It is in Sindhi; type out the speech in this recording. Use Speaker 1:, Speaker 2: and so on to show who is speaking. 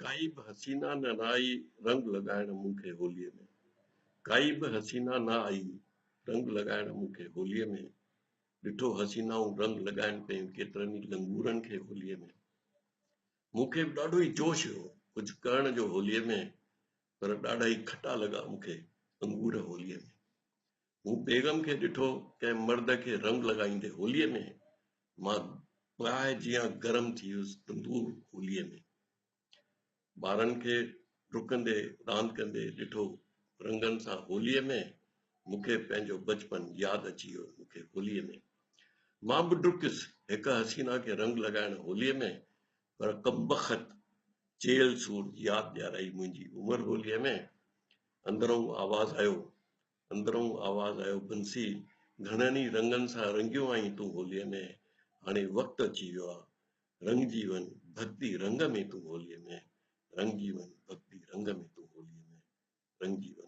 Speaker 1: ڪائي به حسينا نه آئي رنگ لڳائڻ مون کي هوليء ۾. ڪائي به حسينا نه آئي رنگ لڳائڻ مون کي هوليء ۾. ڏٺو حسينائون رنگ لڳائن پيون ڪيترن ئي لنگورن کي هوليء ۾. مون کي به ڏاڍو ئي جوش هيو ڪجهه ڪرڻ جو هوليء ۾، پر ڏاڍا ئي کٽا لڳا مون کي انگور هوليء ۾. مون بيگم کي ڏٺو ڪنهن مرد کي رنگ لڳائيندي هوليء ۾، مان باهه جيان گرم ٿي ويس تندور هوليء ۾. ٻارن کي ڊڪندي راند ڪندي ڏٺو رنگن سان هوليء ۾، مون کي پنهنجو بچپن ياد اچي ويو مون کي هوليء ۾. مان به ڊڪيس هڪ حسينا کي رنگ لڳائڻ هوليء ۾، پر ڪمبخت چيل سور ياد ڏيارائي منهنجي عمر هوليء ۾. اندرئون آواز آيو اندرئون آواز آيو، بنسي، گهڻن ئي رنگن سان رڱيو آهين تون هوليء ۾، هاڻي وقت اچي ويو آ، رڱجي وڃ ڀڳتي رنگ ۾ تون هوليء ۾، رڱجي وڃ ڀڳتي رنگ ۾ تون هوليء ۾، رڱجي وڃ.